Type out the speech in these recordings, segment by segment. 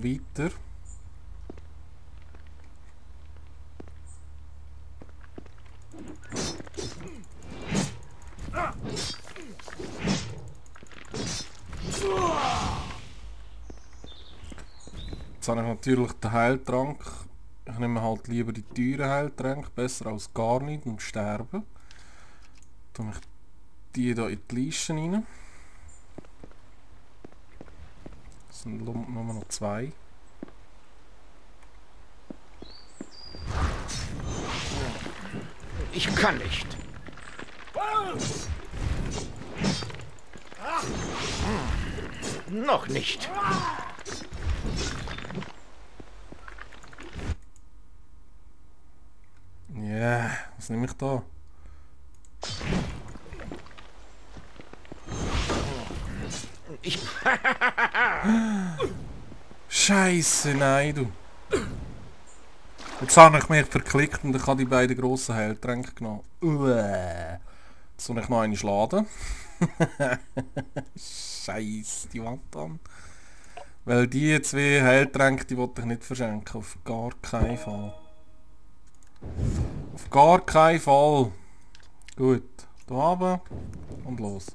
weiter. Jetzt habe ich natürlich den Heiltrank. Ich nehme halt lieber die teuren Heiltränke, besser als gar nicht und sterben. Dann tue ich die hier in die Liste rein. Das sind nur noch 2. Ich kann nicht. Noch nicht. Ja, was nehme ich da? Ich... Scheiße, nein, du. Jetzt habe ich mich verklickt und ich habe die beiden grossen Heiltränke genommen. Jetzt soll ich noch eine laden. Scheiße, die Wand an. Weil die 2 Heiltränke, die wollte ich nicht verschenken. Auf gar keinen Fall. Auf gar keinen Fall. Gut. Da oben und los.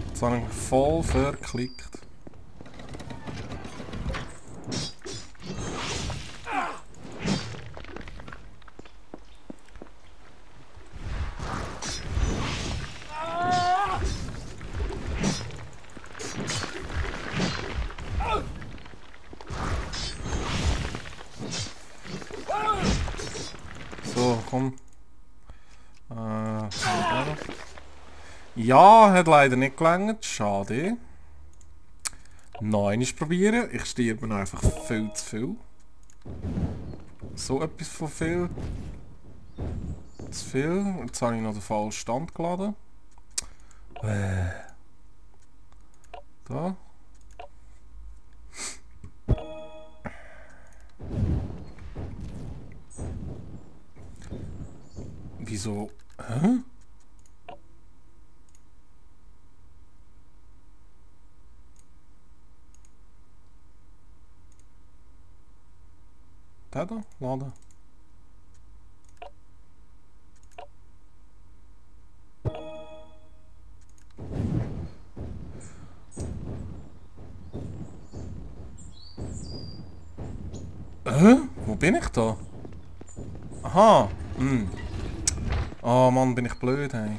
Jetzt habe ich mich voll verklickt. So, komm. Ja, hat leider nicht gelangt. Schade. Nein, ich probieren. Ich sterbe einfach viel zu viel. So etwas von viel. Zu viel. Jetzt habe ich noch den falschen Stand geladen. Da. Wieso? Hä? Da da? Laden. Wo bin ich da? Aha. Oh Mann, bin ich blöd, hey.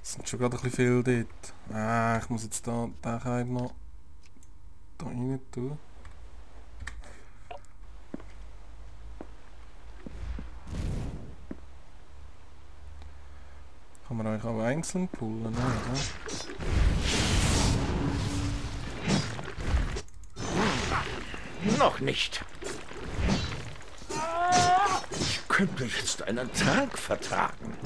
Es sind schon gerade ein bisschen viel dort. Ich muss jetzt da den Keim noch da rein tun. Kann man euch auch einzeln pullen, oder? Noch nicht. Ich könnte jetzt einen Trank vertragen.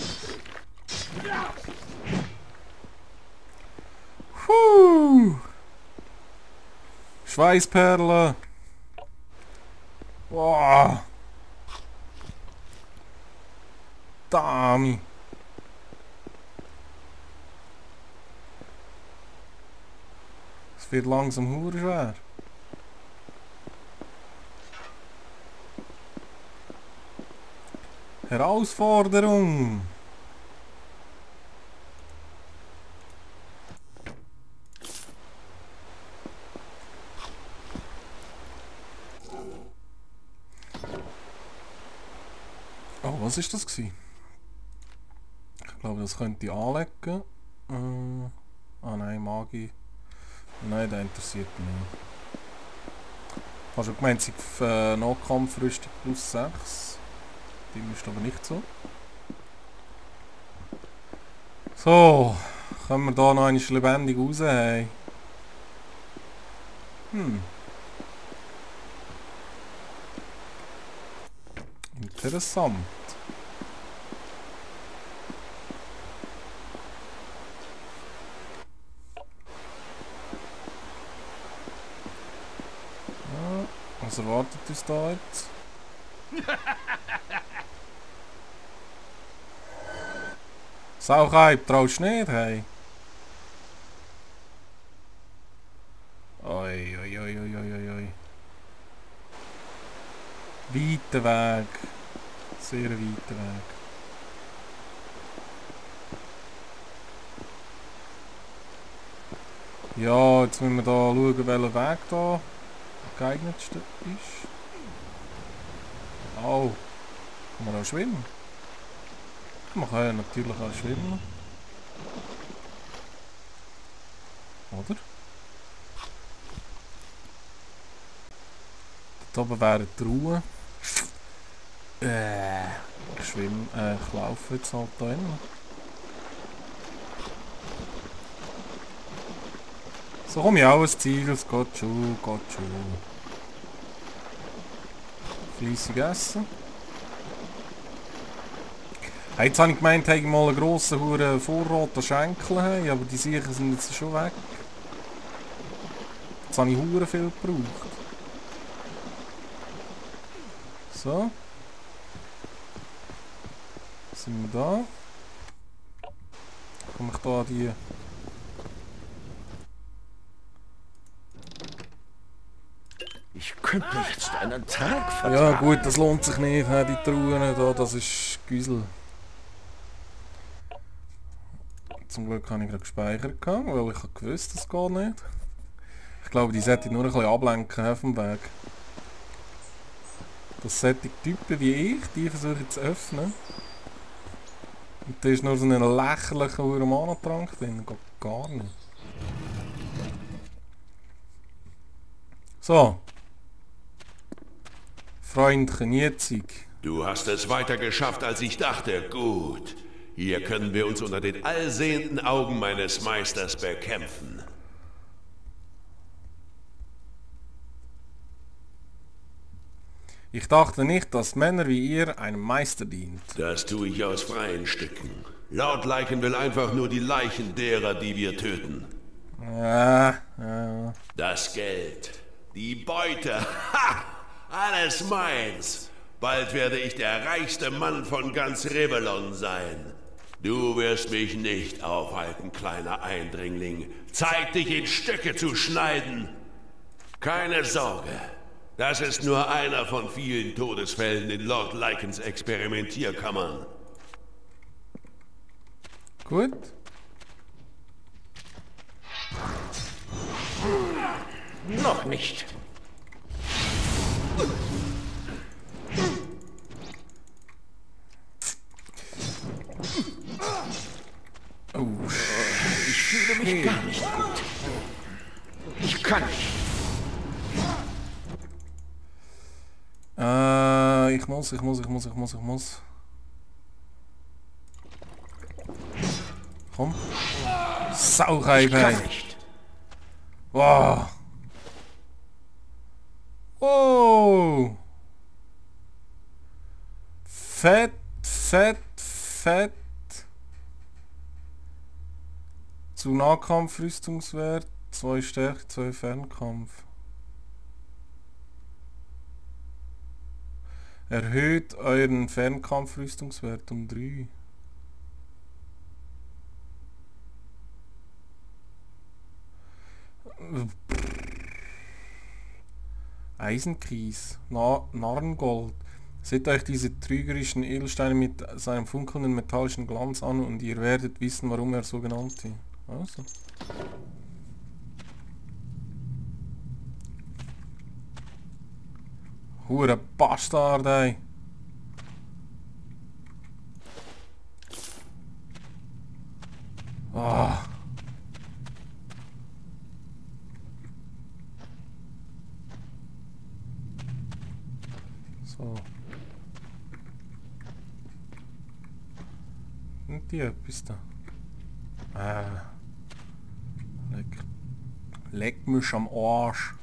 Schweißperle! Boah! Dami! Es wird langsam hure schwer. Herausforderung! Oh, was ist das gewesen? Ich glaube, das könnte ich anlegen. Nein, Magie. Nein, der interessiert mich nicht. Hast du gemeint, sie Nahkampfrüstung plus 6? Die ist aber nicht so. So, können wir da noch einmal lebendig raus? Hey. Interessant. erwartet uns da jetzt? Sauchheib, traust du nicht, hey? Oi, oi, oi, oi, oi, oi. Weiter Weg. Sehr weiter Weg. Ja, jetzt müssen wir da schauen, welcher Weg da am geeignetsten ist. Oh, kann man auch schwimmen? Man kann ja natürlich auch schwimmen. Oder? Dort oben wären die Ruhe. Ich laufe jetzt halt da hin. So komme ich auch ans Ziel, es geht schon, geht schon. Fleissig essen. Hey, jetzt habe ich gemeint, dass ich mal einen grossen Vorrat an Schenkeln habe, aber die Sicher sind jetzt schon weg. Jetzt habe ich hure viel gebraucht. So. Sind wir da? Komme ich da an die... Ich könnte jetzt einen Tag vertragen. Ja gut, das lohnt sich nicht, die Truhen da, das ist Güsel. Zum Glück habe ich gerade gespeichert, weil ich habe gewusst, das geht nicht. Ich glaube, die sollte ich nur ein bisschen ablenken auf dem Weg. Das solche Typen wie ich, die versuchen zu öffnen. Und da ist nur so ein lächerlicher Mana-Trank drin, geht gar nicht. So. Freundchen, jetzt. Du hast es weiter geschafft, als ich dachte. Gut. Hier können wir uns unter den allsehenden Augen meines Meisters bekämpfen. Ich dachte nicht, dass Männer wie ihr einem Meister dient. Das tue ich aus freien Stücken. Lord Lycan will einfach nur die Leichen derer, die wir töten. Ja. Das Geld. Die Beute. Ha! Alles meins. Bald werde ich der reichste Mann von ganz Rivellon sein. Du wirst mich nicht aufhalten, kleiner Eindringling. Zeit, dich in Stücke zu schneiden. Keine Sorge. Das ist nur einer von vielen Todesfällen in Lord Lycans Experimentierkammern. Gut. Noch nicht. Oh, Ich fühle mich gar nicht gut. Ich kann nicht. Ich muss. Komm. Sauchheib, Ich kann hey. nicht. Wow. Oh. Fett. Zu Nahkampf-Rüstungswert, 2 Stärke, 2 Fernkampf. Erhöht euren Fernkampf-Rüstungswert um 3. Eisenkies, Narrengold. Seht euch diese trügerischen Edelsteine mit seinem funkelnden metallischen Glanz an und ihr werdet wissen, warum er so genannt wird. Also. Hure Bastard, ey. Ah. So. Und die etwas da. Leck mich am Arsch.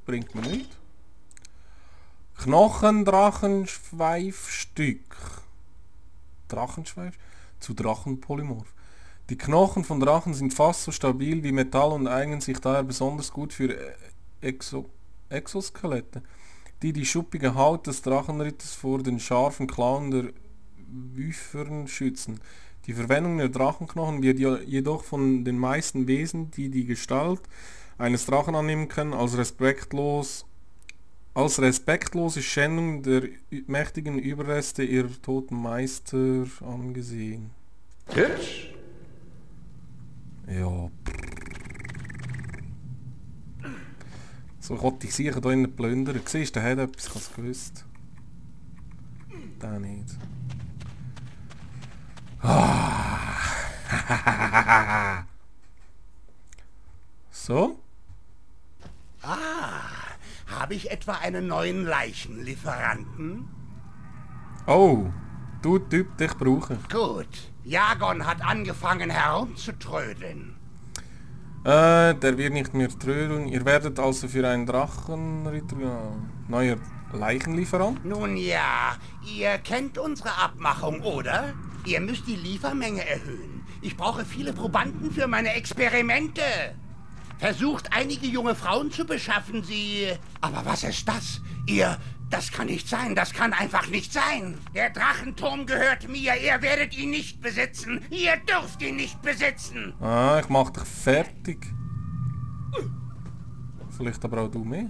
Bringt mir nicht. Knochendrachenschweifstück. Drachenschweif? zu Drachenpolymorph. Die Knochen von Drachen sind fast so stabil wie Metall und eignen sich daher besonders gut für Exoskelette, die schuppige Haut des Drachenritters vor den scharfen Klauen der Wyvern schützen. Die Verwendung der Drachenknochen wird jedoch von den meisten Wesen, die die Gestalt eines Drachen annehmen können, als respektlose Schändung der mächtigen Überreste ihrer toten Meister angesehen. Hübsch. Ja. So wollte ich sicher hier innen plündern. Siehst du, der hat etwas, ich habe es gewusst. Der nicht. So? Habe ich etwa einen neuen Leichenlieferanten? Oh, du Typ, dich brauche. Gut. Jagon hat angefangen herumzutrödeln. Der wird nicht mehr trödeln. Ihr werdet also für einen Drachenritter neuer Leichenlieferant? Nun ja, ihr kennt unsere Abmachung, oder? Ihr müsst die Liefermenge erhöhen. Ich brauche viele Probanden für meine Experimente. Versucht einige junge Frauen zu beschaffen, sie... Aber was ist das? Das kann nicht sein, das kann einfach nicht sein. Der Drachenturm gehört mir, ihr werdet ihn nicht besitzen. Ihr dürft ihn nicht besitzen. Ah, ich mach dich fertig. Vielleicht aber auch du mich.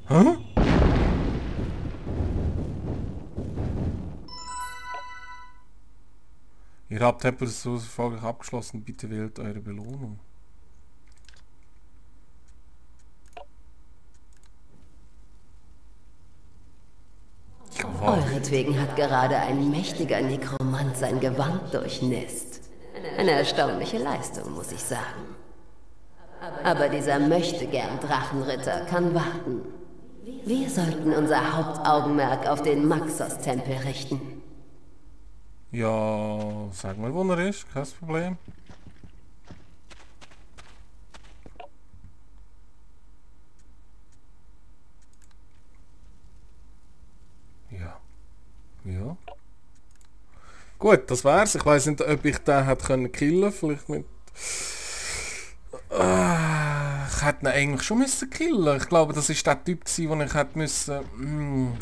Hä? Ihr habt etwas erfolgreich abgeschlossen, bitte wählt eure Belohnung. Euretwegen hat gerade ein mächtiger Nekromant sein Gewand durchnässt. Eine erstaunliche Leistung, muss ich sagen. Aber dieser möchtegern Drachenritter kann warten. Wir sollten unser Hauptaugenmerk auf den Maxos-Tempel richten. Ja, sag mal, wo er ist, kein Problem. Ja. Ja. Gut, das wär's. Ich weiß nicht, ob ich den hätte können killen, vielleicht mit... ich hätte ihn eigentlich schon müssen killen. Ich glaube, das ist der Typ gewesen, den ich hätte müssen...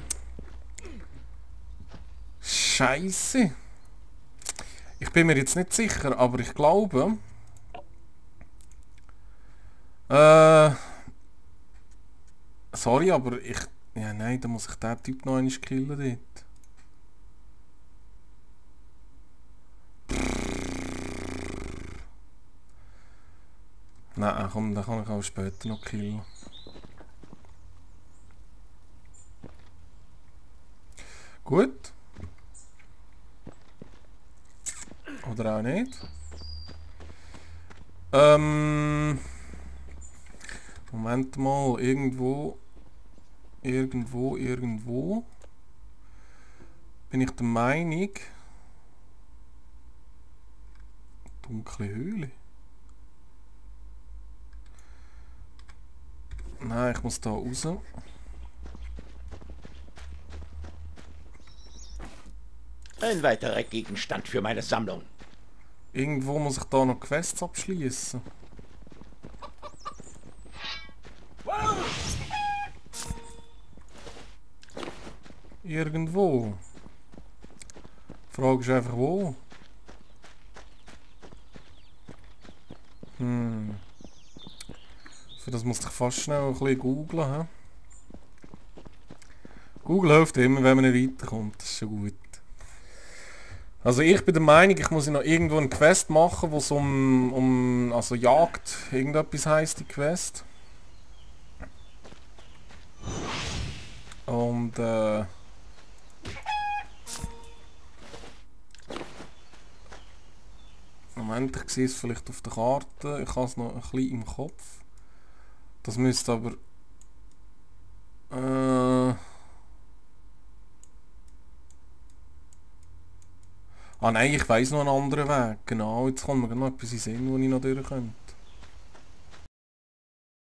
Scheiße. Ich bin mir jetzt nicht sicher, aber ich glaube... sorry, aber ich... Ja, nein, da muss ich den Typ noch einmal killen dort. Nein, komm, den kann ich auch später noch killen. Gut. Oder auch nicht. Moment mal, irgendwo bin ich der Meinung, dunkle Höhle. Nein, ich muss da raus. Ein weiterer Gegenstand für meine Sammlung. Irgendwo muss ich da noch Quests abschließen. Irgendwo. Die Frage ist einfach wo. Für das muss ich fast schnell ein bisschen googlen. He? Google hilft immer, wenn man nicht weiterkommt. Das ist schon gut. Also ich bin der Meinung, ich muss noch irgendwo eine Quest machen, wo es also Jagd, irgendetwas heisst die Quest. Und Moment, ich sehe es vielleicht auf der Karte, ich habe es noch ein bisschen im Kopf. Das müsste aber... Ah nein, ich weiss noch einen anderen Weg. Genau, jetzt kommt mir noch etwas in den Sinn, wo ich noch durch könnte.